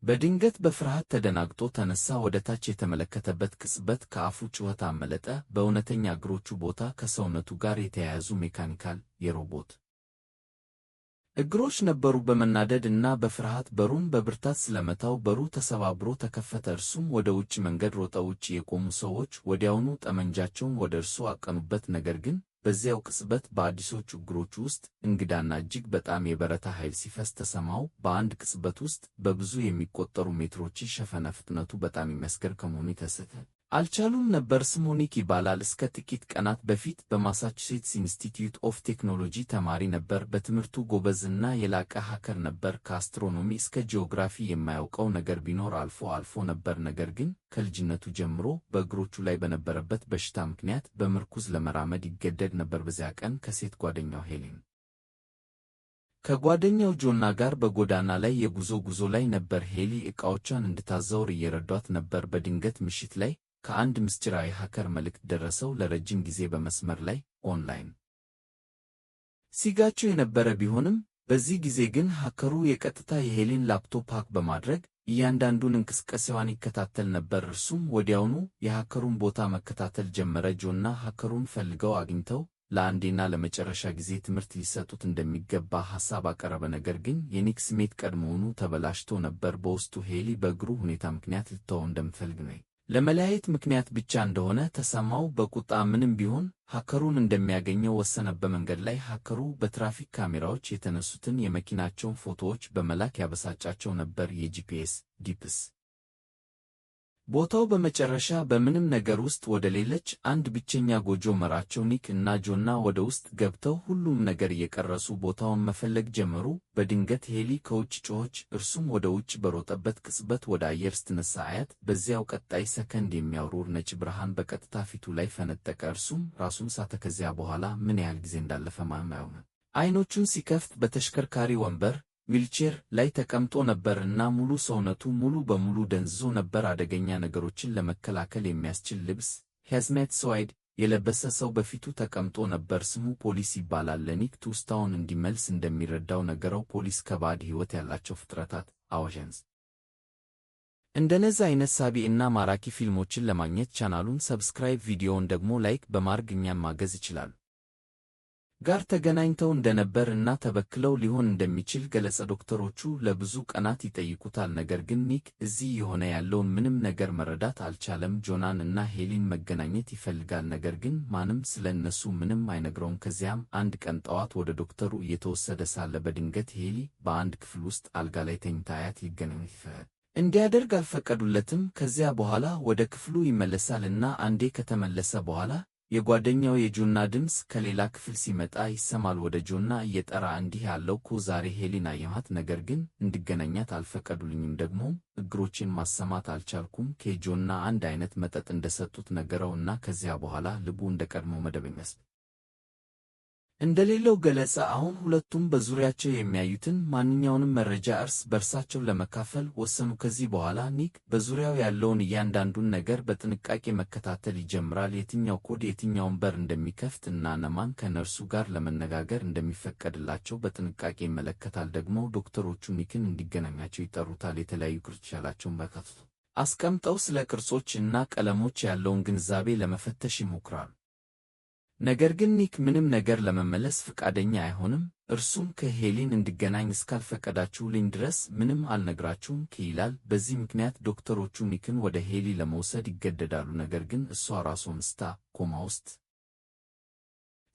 በድንገት በፍርሃት ተደናግጦ ተነሳ። ወደ ታች የተመለከተበት ቅጽበት ከአፉ ጩኸት አመለጠ። በእውነተኛ እግሮቹ ቦታ ከሰውነቱ ጋር የተያያዙ mechanical የሮቦት እግሮች ነበሩ። በመናደድ እና በፍርሃት በሩን በብርታት ስለመታው በሩ ተሰባብሮ ተከፈተ። እርሱም ወደ ውጭ መንገድ ሮጠ። ውጭ የቆሙ ሰዎች ወዲያውኑ ጠመንጃቸውን ወደ እርሱ አቀኑበት። ነገር ግን በዚያው ቅጽበት በአዲሶቹ እግሮቹ ውስጥ እንግዳና እጅግ በጣም የበረታ ኃይል ሲፈስ ተሰማው። በአንድ ቅጽበት ውስጥ በብዙ የሚቆጠሩ ሜትሮችን ሸፈነ። ፍጥነቱ በጣም የሚያስገርም ከመሆኑ የተነሳ አልቻሉም ነበር። ስሙ ኒክ ይባላል። እስከ ጥቂት ቀናት በፊት በማሳቹሴትስ Institute of Technology ተማሪ ነበር። በትምህርቱ ጎበዝ እና የላቀ hacker ነበር። ከ astronomy እስከ ጂኦግራፊ የማያውቀው ነገር ቢኖር አልፎ አልፎ ነበር። ነገር ግን ከልጅነቱ ጀምሮ በእግሮቹ ላይ በነበረበት በሽታ ምክንያት በምርኩዝ ለመራመድ ይገደድ ነበር። በዚያ ቀን ከሴት ጓደኛው ሄሌን ከጓደኛው ጆና ጋር በጎዳና ላይ የጉዞ ጉዞ ላይ ነበር። ሄሊ ዕቃዎቿን እንድታዛውር እየረዷት ነበር። በድንገት ምሽት ላይ ከአንድ ምስጢራዊ hacker መልእክት ደረሰው። ለረጅም ጊዜ በመስመር ላይ ኦንላይን ሲጋቸው የነበረ ቢሆንም፣ በዚህ ጊዜ ግን hacker ኡ የቀጥታ የሄሊን laptop hack በማድረግ እያንዳንዱን እንቅስቃሴዋን ይከታተል ነበር። እርሱም ወዲያውኑ የ hacker ኡን ቦታ መከታተል ጀመረ። ጆና hacker ኡን ፈልገው አግኝተው ለአንዴና ለመጨረሻ ጊዜ ትምህርት ሊሰጡት እንደሚገባ ሐሳብ አቀረበ። ነገር ግን የኒክ ስሜት ቀድሞውኑ ተበላሽቶ ነበር። በውስጡ ሄሊ በእግሩ ሁኔታ ምክንያት ልትተወው እንደምትፈልግ ነው ለመለያየት ምክንያት ብቻ እንደሆነ ተሰማው። በቁጣ ምንም ቢሆን hacker ኡን እንደሚያገኘው ወሰነ። በመንገድ ላይ hacker ኡ በትራፊክ ካሜራዎች የተነሱትን የመኪናቸውን ፎቶዎች በመላክ ያበሳጫቸው ነበር። የ GPS ዲፕስ ቦታው በመጨረሻ በምንም ነገር ውስጥ ወደሌለች አንድ ብቸኛ ጎጆ መራቸው። ኒክ እና ጆና ወደ ውስጥ ገብተው ሁሉም ነገር እየቀረጹ ቦታውን መፈለግ ጀመሩ። በድንገት ሄሊ ከውጭ ጮኸች። እርሱም ወደ ውጭ በሮጠበት ቅጽበት ወደ አየር ስትነሳ አያት። በዚያው ቀጣይ ሰከንድ የሚያወሩር ነጭ ብርሃን በቀጥታ ፊቱ ላይ ፈነጠቀ። እርሱም ራሱን ሳተ። ከዚያ በኋላ ምን ያህል ጊዜ እንዳለፈ ማንም አያውቅም። አይኖቹን ሲከፍት በተሽከርካሪ ወንበር ዊልቼር ላይ ተቀምጦ ነበር እና ሙሉ ሰውነቱ ሙሉ በሙሉ ደንዝዞ ነበር። አደገኛ ነገሮችን ለመከላከል የሚያስችል ልብስ hazmat suit የለበሰ ሰው በፊቱ ተቀምጦ ነበር። ስሙ ፖሊስ ይባላል። ለኒክ ትውስታውን እንዲመልስ እንደሚረዳው ነገረው። ፖሊስ ከባድ ሕይወት ያላቸው ፍጥረታት aliens። እንደነዚህ አይነት ሳቢ እና ማራኪ ፊልሞችን ለማግኘት ቻናሉን subscribe፣ ቪዲዮውን ደግሞ like በማድረግ እኛን ማገዝ ይችላሉ። ጋር ተገናኝተው እንደነበር እና ተበክለው ሊሆን እንደሚችል ገለጸ። ዶክተሮቹ ለብዙ ቀናት ይጠይቁታል፣ ነገር ግን ኒክ እዚህ የሆነ ያለውን ምንም ነገር መረዳት አልቻለም። ጆናን እና ሄሊን መገናኘት ይፈልጋል፣ ነገር ግን ማንም ስለ እነሱ ምንም አይነግረውም። ከዚያም አንድ ቀን ጠዋት ወደ ዶክተሩ እየተወሰደ ሳለ በድንገት ሄሊ በአንድ ክፍል ውስጥ አልጋ ላይ ተኝታ አያት። ሊገናኝ እንዲያደርግ አልፈቀዱለትም። ከዚያ በኋላ ወደ ክፍሉ ይመለሳል እና አንዴ ከተመለሰ በኋላ የጓደኛው የጆና ድምፅ ከሌላ ክፍል ሲመጣ ይሰማል። ወደ ጆና እየጠራ እንዲህ ያለው እኮ ዛሬ ሄሊን አየኋት፣ ነገር ግን እንድገናኛት አልፈቀዱልኝም፣ ደግሞም እግሮቼን ማሰማት አልቻልኩም። ከጆና አንድ አይነት መጠጥ እንደሰጡት ነገረው እና ከዚያ በኋላ ልቡ እንደ ቀድሞ መደበኛ እንደሌለው ገለጸ። አሁን ሁለቱም በዙሪያቸው የሚያዩትን ማንኛውንም መረጃ እርስ በርሳቸው ለመካፈል ወሰኑ። ከዚህ በኋላ ኒክ በዙሪያው ያለውን እያንዳንዱን ነገር በጥንቃቄ መከታተል ይጀምራል። የትኛው ኮድ የትኛውን በር እንደሚከፍት እና እነማን ከነርሱ ጋር ለመነጋገር እንደሚፈቀድላቸው በጥንቃቄ ይመለከታል። ደግሞ ዶክተሮቹ ኒክን እንዲገናኛቸው ይጠሩታል። የተለያዩ ቅርጾች ያላቸውን በከፍቶ አስቀምጠው ስለ ቅርጾች እና ቀለሞች ያለውን ግንዛቤ ለመፈተሽ ይሞክራሉ። ነገር ግን ኒክ ምንም ነገር ለመመለስ ፈቃደኛ አይሆንም። እርሱም ከሄሊን እንድገናኝ እስካልፈቀዳችሁልኝ ድረስ ምንም አልነግራችሁም ይላል። በዚህ ምክንያት ዶክተሮቹ ኒክን ወደ ሄሊ ለመውሰድ ይገደዳሉ። ነገር ግን እሷ ራሷን ስታ ኮማ ውስጥ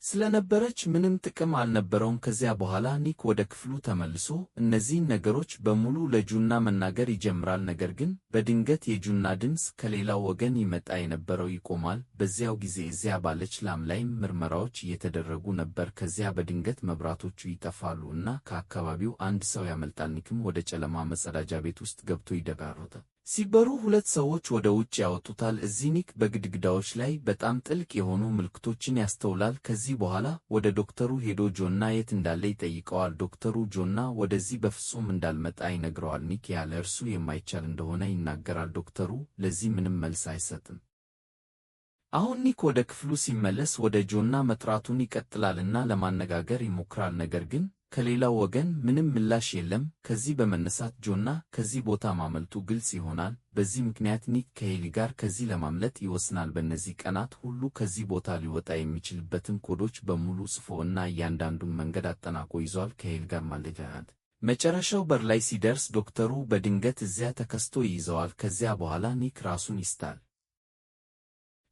ስለነበረች ምንም ጥቅም አልነበረውም። ከዚያ በኋላ ኒክ ወደ ክፍሉ ተመልሶ እነዚህን ነገሮች በሙሉ ለጁና መናገር ይጀምራል። ነገር ግን በድንገት የጁና ድምፅ ከሌላው ወገን ይመጣ የነበረው ይቆማል። በዚያው ጊዜ እዚያ ባለች ላም ላይም ምርመራዎች እየተደረጉ ነበር። ከዚያ በድንገት መብራቶቹ ይጠፋሉ እና ከአካባቢው አንድ ሰው ያመልጣል። ኒክም ወደ ጨለማ መጸዳጃ ቤት ውስጥ ገብቶ ይደጋሮታል። ሲበሩ ሁለት ሰዎች ወደ ውጭ ያወጡታል። እዚህ ኒክ በግድግዳዎች ላይ በጣም ጥልቅ የሆኑ ምልክቶችን ያስተውላል። ከዚህ በኋላ ወደ ዶክተሩ ሄዶ ጆና የት እንዳለ ይጠይቀዋል። ዶክተሩ ጆና ወደዚህ በፍጹም እንዳልመጣ ይነግረዋል። ኒክ ያለ እርሱ የማይቻል እንደሆነ ይናገራል። ዶክተሩ ለዚህ ምንም መልስ አይሰጥም። አሁን ኒክ ወደ ክፍሉ ሲመለስ ወደ ጆና መጥራቱን ይቀጥላልና ለማነጋገር ይሞክራል። ነገር ግን ከሌላው ወገን ምንም ምላሽ የለም። ከዚህ በመነሳት ጆና ከዚህ ቦታ ማምለጡ ግልጽ ይሆናል። በዚህ ምክንያት ኒክ ከሄሊ ጋር ከዚህ ለማምለጥ ይወስናል። በእነዚህ ቀናት ሁሉ ከዚህ ቦታ ሊወጣ የሚችልበትን ኮዶች በሙሉ ጽፎ እና እያንዳንዱን መንገድ አጠናቆ ይዟል። ከሄሊ ጋር ማለት መጨረሻው በር ላይ ሲደርስ ዶክተሩ በድንገት እዚያ ተከስቶ ይይዘዋል። ከዚያ በኋላ ኒክ ራሱን ይስታል።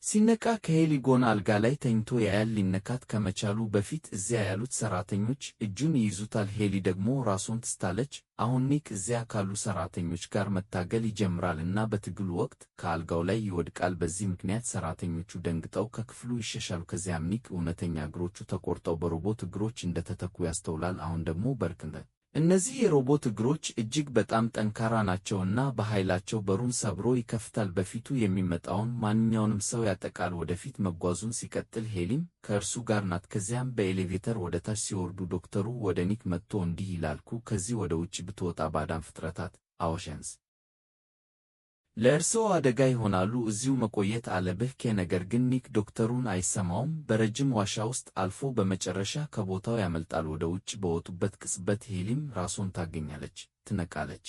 ሲነቃ ከሄሊ ጎን አልጋ ላይ ተኝቶ ያያል። ሊነካት ከመቻሉ በፊት እዚያ ያሉት ሰራተኞች እጁን ይይዙታል። ሄሊ ደግሞ ራሷን ትስታለች። አሁን ኒክ እዚያ ካሉ ሰራተኞች ጋር መታገል ይጀምራል እና በትግሉ ወቅት ከአልጋው ላይ ይወድቃል። በዚህ ምክንያት ሰራተኞቹ ደንግጠው ከክፍሉ ይሸሻሉ። ከዚያም ኒክ እውነተኛ እግሮቹ ተቆርጠው በሮቦት እግሮች እንደተተኩ ያስተውላል። አሁን ደግሞ በርክንተ እነዚህ የሮቦት እግሮች እጅግ በጣም ጠንካራ ናቸውና በኃይላቸው በሩን ሰብሮ ይከፍታል። በፊቱ የሚመጣውን ማንኛውንም ሰው ያጠቃል። ወደፊት መጓዙን ሲቀጥል ሄሊም ከእርሱ ጋር ናት። ከዚያም በ elevator ወደ ታች ሲወርዱ ዶክተሩ ወደ ኒክ መጥቶ እንዲህ ይላል፣ ከዚህ ወደ ውጭ ብትወጣ ባዕዳን ፍጥረታት አዎሸንስ ለእርስዎ አደጋ ይሆናሉ። እዚሁ መቆየት አለብህ። ነገር ግን ኒክ ዶክተሩን አይሰማውም። በረጅም ዋሻ ውስጥ አልፎ በመጨረሻ ከቦታው ያመልጣል። ወደ ውጭ በወጡበት ቅጽበት ሄሊም ራሷን ታገኛለች፣ ትነቃለች።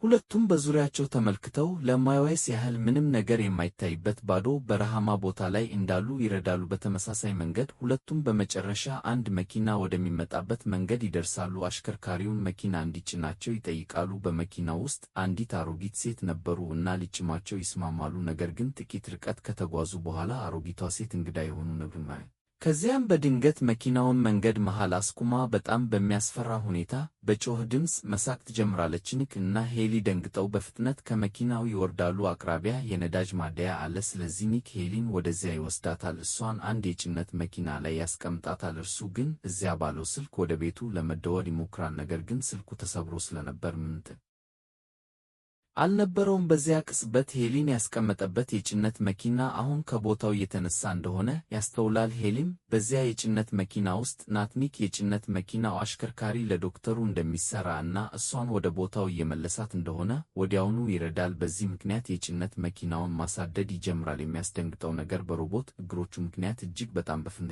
ሁለቱም በዙሪያቸው ተመልክተው ለማይወስ ያህል ምንም ነገር የማይታይበት ባዶ በረሃማ ቦታ ላይ እንዳሉ ይረዳሉ። በተመሳሳይ መንገድ ሁለቱም በመጨረሻ አንድ መኪና ወደሚመጣበት መንገድ ይደርሳሉ። አሽከርካሪውን መኪና እንዲጭናቸው ይጠይቃሉ። በመኪናው ውስጥ አንዲት አሮጊት ሴት ነበሩ እና ሊጭኗቸው ይስማማሉ። ነገር ግን ጥቂት ርቀት ከተጓዙ በኋላ አሮጊቷ ሴት እንግዳ የሆኑ ነብር ከዚያም በድንገት መኪናውን መንገድ መሃል አስቁማ በጣም በሚያስፈራ ሁኔታ በጮህ ድምፅ መሳቅ ትጀምራለች። ኒክ እና ሄሊ ደንግጠው በፍጥነት ከመኪናው ይወርዳሉ። አቅራቢያ የነዳጅ ማደያ አለ። ስለዚህ ኒክ ሄሊን ወደዚያ ይወስዳታል። እሷን አንድ የጭነት መኪና ላይ ያስቀምጣታል። እርሱ ግን እዚያ ባለው ስልክ ወደ ቤቱ ለመደወል ይሞክራል። ነገር ግን ስልኩ ተሰብሮ ስለነበር ምንት አልነበረውም። በዚያ ቅጽበት ሄሊን ያስቀመጠበት የጭነት መኪና አሁን ከቦታው እየተነሳ እንደሆነ ያስተውላል። ሄሊም በዚያ የጭነት መኪና ውስጥ ናት። ኒክ የጭነት መኪናው አሽከርካሪ ለዶክተሩ እንደሚሰራ እና እሷን ወደ ቦታው እየመለሳት እንደሆነ ወዲያውኑ ይረዳል። በዚህ ምክንያት የጭነት መኪናውን ማሳደድ ይጀምራል። የሚያስደንግጠው ነገር በሮቦት እግሮቹ ምክንያት እጅግ በጣም በፍጥነት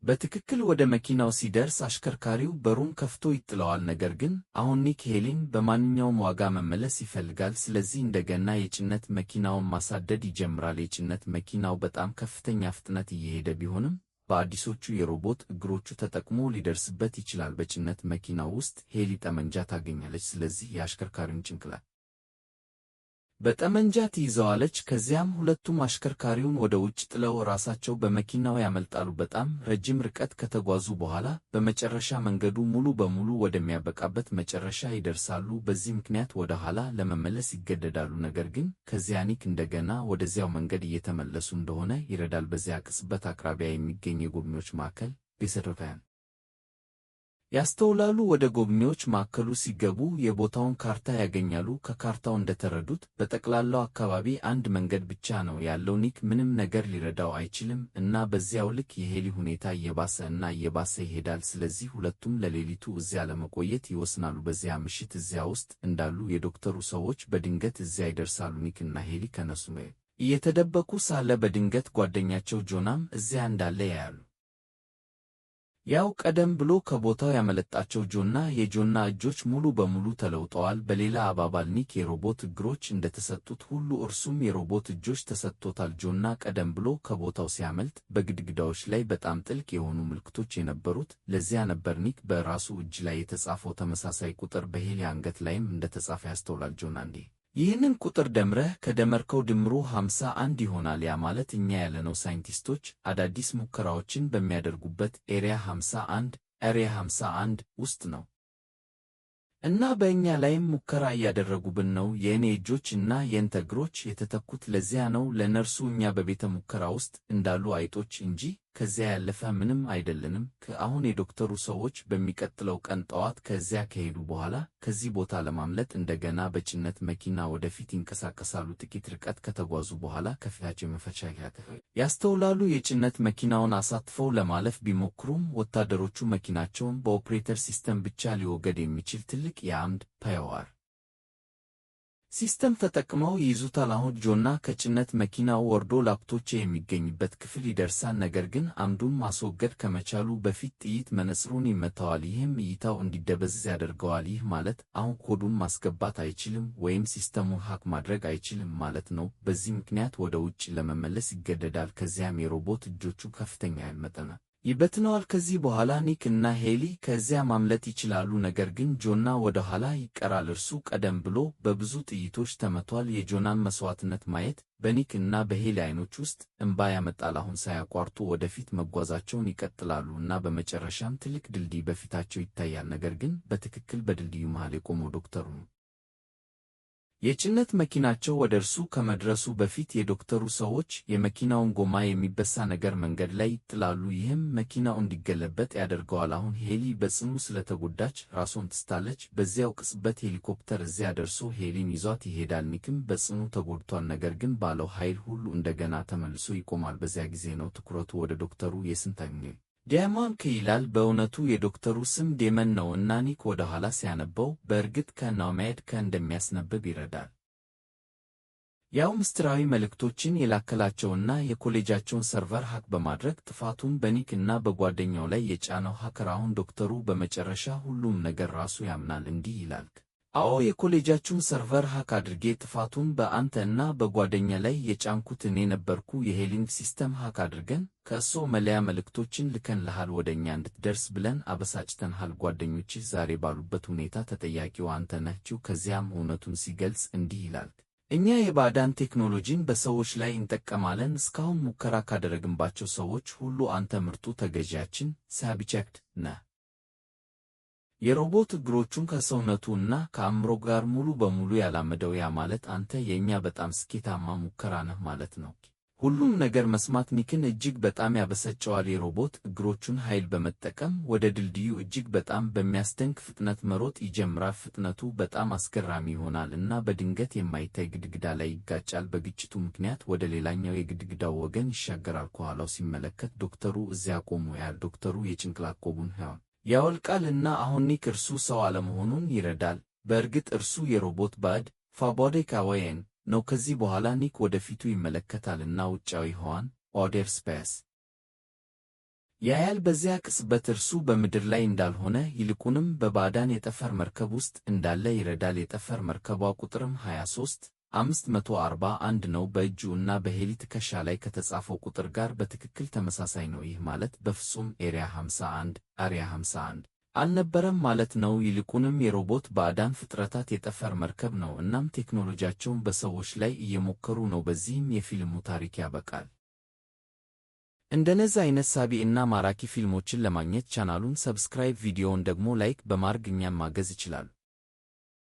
በትክክል ወደ መኪናው ሲደርስ አሽከርካሪው በሩን ከፍቶ ይጥለዋል። ነገር ግን አሁን ኒክ ሄሊን በማንኛውም ዋጋ መመለስ ይፈልጋል። ስለዚህ እንደገና የጭነት መኪናውን ማሳደድ ይጀምራል። የጭነት መኪናው በጣም ከፍተኛ ፍጥነት እየሄደ ቢሆንም በአዲሶቹ የሮቦት እግሮቹ ተጠቅሞ ሊደርስበት ይችላል። በጭነት መኪናው ውስጥ ሄሊ ጠመንጃ ታገኛለች። ስለዚህ የአሽከርካሪውን ጭንቅላት በጠመንጃ ትይዘዋለች። ከዚያም ሁለቱም አሽከርካሪውን ወደ ውጭ ጥለው ራሳቸው በመኪናው ያመልጣሉ። በጣም ረጅም ርቀት ከተጓዙ በኋላ በመጨረሻ መንገዱ ሙሉ በሙሉ ወደሚያበቃበት መጨረሻ ይደርሳሉ። በዚህ ምክንያት ወደ ኋላ ለመመለስ ይገደዳሉ። ነገር ግን ከዚያ ኒክ እንደገና ወደዚያው መንገድ እየተመለሱ እንደሆነ ይረዳል። በዚያ ቅጽበት አቅራቢያ የሚገኝ የጎብኚዎች ማዕከል ቤሰዶታያን ያስተውላሉ። ወደ ጎብኚዎች ማዕከሉ ሲገቡ የቦታውን ካርታ ያገኛሉ። ከካርታው እንደተረዱት በጠቅላላው አካባቢ አንድ መንገድ ብቻ ነው ያለው። ኒክ ምንም ነገር ሊረዳው አይችልም እና በዚያው ልክ የሄሊ ሁኔታ እየባሰ እና እየባሰ ይሄዳል። ስለዚህ ሁለቱም ለሌሊቱ እዚያ ለመቆየት ይወስናሉ። በዚያ ምሽት እዚያ ውስጥ እንዳሉ የዶክተሩ ሰዎች በድንገት እዚያ ይደርሳሉ። ኒክ እና ሄሊ ከነሱ እየተደበቁ ሳለ በድንገት ጓደኛቸው ጆናም እዚያ እንዳለ ያያሉ። ያው ቀደም ብሎ ከቦታው ያመለጣቸው ጆና የጆና እጆች ሙሉ በሙሉ ተለውጠዋል። በሌላ አባባል ኒክ የሮቦት እግሮች እንደተሰጡት ሁሉ እርሱም የሮቦት እጆች ተሰጥቶታል። ጆና ቀደም ብሎ ከቦታው ሲያመልጥ በግድግዳዎች ላይ በጣም ጥልቅ የሆኑ ምልክቶች የነበሩት ለዚያ ነበር። ኒክ በራሱ እጅ ላይ የተጻፈው ተመሳሳይ ቁጥር በሄሊ አንገት ላይም እንደተጻፈ ያስተውላል። ጆና እንዲህ ይህንን ቁጥር ደምረህ ከደመርከው ድምሩ 51 ይሆናል። ያ ማለት እኛ ያለነው ሳይንቲስቶች አዳዲስ ሙከራዎችን በሚያደርጉበት Area 51 Area 51 ውስጥ ነው እና በእኛ ላይም ሙከራ እያደረጉብን ነው። የእኔ እጆች እና የአንተ እግሮች የተተኩት ለዚያ ነው። ለእነርሱ እኛ በቤተ ሙከራ ውስጥ እንዳሉ አይጦች እንጂ ከዚያ ያለፈ ምንም አይደለንም። አሁን የዶክተሩ ሰዎች በሚቀጥለው ቀን ጠዋት ከዚያ ከሄዱ በኋላ ከዚህ ቦታ ለማምለጥ እንደገና በጭነት መኪና ወደፊት ይንቀሳቀሳሉ። ጥቂት ርቀት ከተጓዙ በኋላ ከፊታቸው መፈቻ ያስተውላሉ። የጭነት መኪናውን አሳትፈው ለማለፍ ቢሞክሩም ወታደሮቹ መኪናቸውን በ operator system ብቻ ሊወገድ የሚችል ትልቅ የአምድ power system ተጠቅመው ይይዙታል። አሁን ጆና ከጭነት መኪናው ወርዶ ላፕቶፕ የሚገኝበት ክፍል ይደርሳል። ነገር ግን አምዱን ማስወገድ ከመቻሉ በፊት ጥይት መነጽሩን ይመታዋል። ይህም እይታው እንዲደበዝዝ ያደርገዋል። ይህ ማለት አሁን ኮዱን ማስገባት አይችልም ወይም system ኡን hack ማድረግ አይችልም ማለት ነው። በዚህ ምክንያት ወደ ውጭ ለመመለስ ይገደዳል። ከዚያም የሮቦት እጆቹ ከፍተኛ መጠን ይበትነዋል። ከዚህ በኋላ ኒክ እና ሄሊ ከዚያ ማምለጥ ይችላሉ። ነገር ግን ጆና ወደ ኋላ ይቀራል። እርሱ ቀደም ብሎ በብዙ ጥይቶች ተመቷል። የጆናን መስዋዕትነት ማየት በኒክ እና በሄሊ አይኖች ውስጥ እንባ ያመጣል። አሁን ሳያቋርጡ ወደፊት መጓዛቸውን ይቀጥላሉ እና በመጨረሻም ትልቅ ድልድይ በፊታቸው ይታያል። ነገር ግን በትክክል በድልድዩ መሃል የቆመው ዶክተሩ ነው። የጭነት መኪናቸው ወደ እርሱ ከመድረሱ በፊት የዶክተሩ ሰዎች የመኪናውን ጎማ የሚበሳ ነገር መንገድ ላይ ይጥላሉ። ይህም መኪናው እንዲገለበጥ ያደርገዋል። አሁን ሄሊ በጽኑ ስለተጎዳች ራሷን ትስታለች። በዚያው ቅጽበት ሄሊኮፕተር እዚያ ደርሶ ሄሊን ይዟት ይሄዳል። ኒክም በጽኑ ተጎድቷል። ነገር ግን ባለው ኃይል ሁሉ እንደገና ተመልሶ ይቆማል። በዚያ ጊዜ ነው ትኩረቱ ወደ ዶክተሩ የስንታኝ ዲያማን ይላል። በእውነቱ የዶክተሩ ስም ዴመን ነው እና ኒክ ወደ ኋላ ሲያነበው በእርግጥ ከናውሜድ እንደሚያስነብብ ይረዳል። ያው ምስጢራዊ መልእክቶችን የላከላቸውና የኮሌጃቸውን server hack በማድረግ ጥፋቱን በኒክ እና በጓደኛው ላይ የጫነው hacker አሁን ዶክተሩ በመጨረሻ ሁሉም ነገር ራሱ ያምናል። እንዲህ ይላል። አዎ፣ የኮሌጃችሁን server hack አድርጌ ጥፋቱን በአንተ እና በጓደኛ ላይ የጫንኩት እኔ ነበርኩ። የሄሊን system hack አድርገን ከእሶ መለያ መልእክቶችን ልከንልሃል፣ ወደ እኛ እንድትደርስ ብለን አበሳጭተንሃል። ጓደኞችህ ዛሬ ባሉበት ሁኔታ ተጠያቂው አንተ ነህ። ከዚያም እውነቱን ሲገልጽ እንዲህ ይላል። እኛ የባዕዳን ቴክኖሎጂን በሰዎች ላይ እንጠቀማለን። እስካሁን ሙከራ ካደረግንባቸው ሰዎች ሁሉ አንተ ምርጡ ተገዢያችን subject ነህ። የሮቦት እግሮቹን ከሰውነቱ እና ከአእምሮ ጋር ሙሉ በሙሉ ያላመደው፣ ያ ማለት አንተ የእኛ በጣም ስኬታማ ሙከራ ነህ ማለት ነው። ሁሉም ነገር መስማት ኒክን እጅግ በጣም ያበሳጨዋል። የሮቦት እግሮቹን ኃይል በመጠቀም ወደ ድልድዩ እጅግ በጣም በሚያስደንቅ ፍጥነት መሮጥ ይጀምራል። ፍጥነቱ በጣም አስገራሚ ይሆናል እና በድንገት የማይታይ ግድግዳ ላይ ይጋጫል። በግጭቱ ምክንያት ወደ ሌላኛው የግድግዳው ወገን ይሻገራል። ከኋላው ሲመለከት ዶክተሩ እዚያ ቆሞ ያያል። ዶክተሩ የጭንቅላት ቆቡን ያወልቃል እና አሁን ኒክ እርሱ ሰው አለመሆኑን ይረዳል። በእርግጥ እርሱ የሮቦት ባዕድ robotic alien ነው። ከዚህ በኋላ ኒክ ወደፊቱ ይመለከታል እና ውጫዊ ህዋን outer space ያያል። በዚያ ቅጽበት እርሱ በምድር ላይ እንዳልሆነ ይልቁንም በባዕዳን የጠፈር መርከብ ውስጥ እንዳለ ይረዳል። የጠፈር መርከቧ ቁጥርም 23 541 ነው። በእጁ እና በሄሊ ትከሻ ላይ ከተጻፈው ቁጥር ጋር በትክክል ተመሳሳይ ነው። ይህ ማለት በፍጹም Area 51 Area 51 አልነበረም ማለት ነው። ይልቁንም የሮቦት ባዕዳን ፍጥረታት የጠፈር መርከብ ነው። እናም ቴክኖሎጂያቸውን በሰዎች ላይ እየሞከሩ ነው። በዚህም የፊልሙ ታሪክ ያበቃል። እንደነዚህ አይነት ሳቢ እና ማራኪ ፊልሞችን ለማግኘት ቻናሉን subscribe፣ ቪዲዮውን ደግሞ like በማድረግ እኛን ማገዝ ይችላሉ።